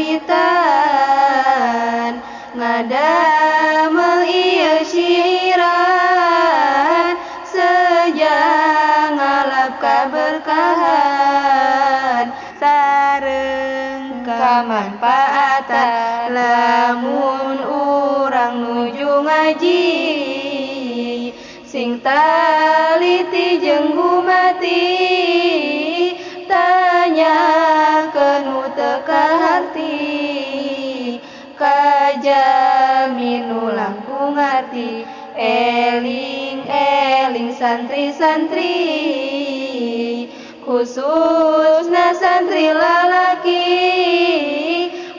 kawitan ngadamel ieu syiiran sejang ngalap kaberkahan sareng kamanfaatan lamun urang nuju ngaji sing taliti jeung gumati tanyakeun nu teu kaharti kajamin nu langkung ngarti eling-eling santri-santri khususna santri lalaki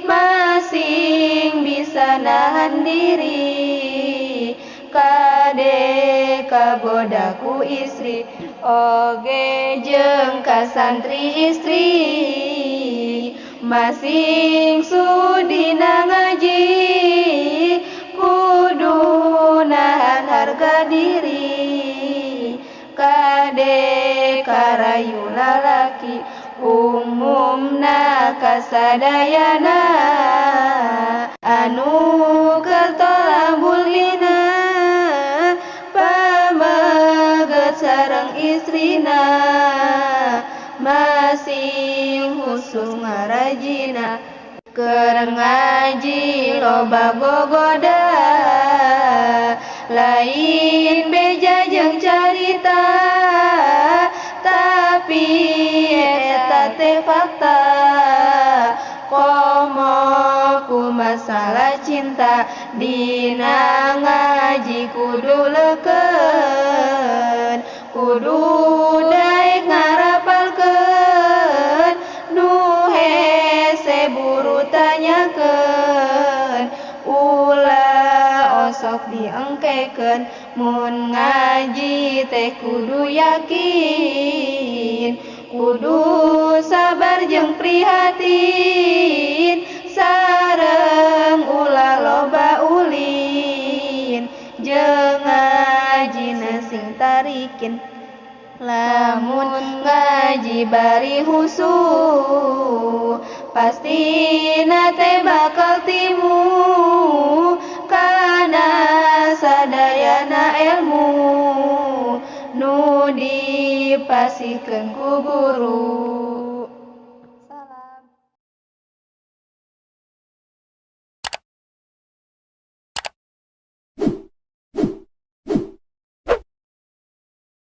masing bisa nahan diri kade kagoda ku istri oge jeung ka santri istri masing sudina ngaji kudu nahan harga diri kade karayu lalaki umumna kasadayana anu keur tolabul ilmi pameget sareng istrina masing khusus ngarajina keur ngaji loba gogoda lain beja jeung carita tapi eta teh fakta komo ku masalah cinta dina ngaji kudu leukeun kudu daek ngarapalkeun nu hese buru tanyakeun ulah osok diengkekeun mun ngaji teh kudu yakin kudu sabar jeung prihatin sareng ulah loba ulin jeung ngajina sing tarikin lamun ngaji bari husu pastina teh bakal timu kana sadayana ilmu nu dipasihkeun ku guru.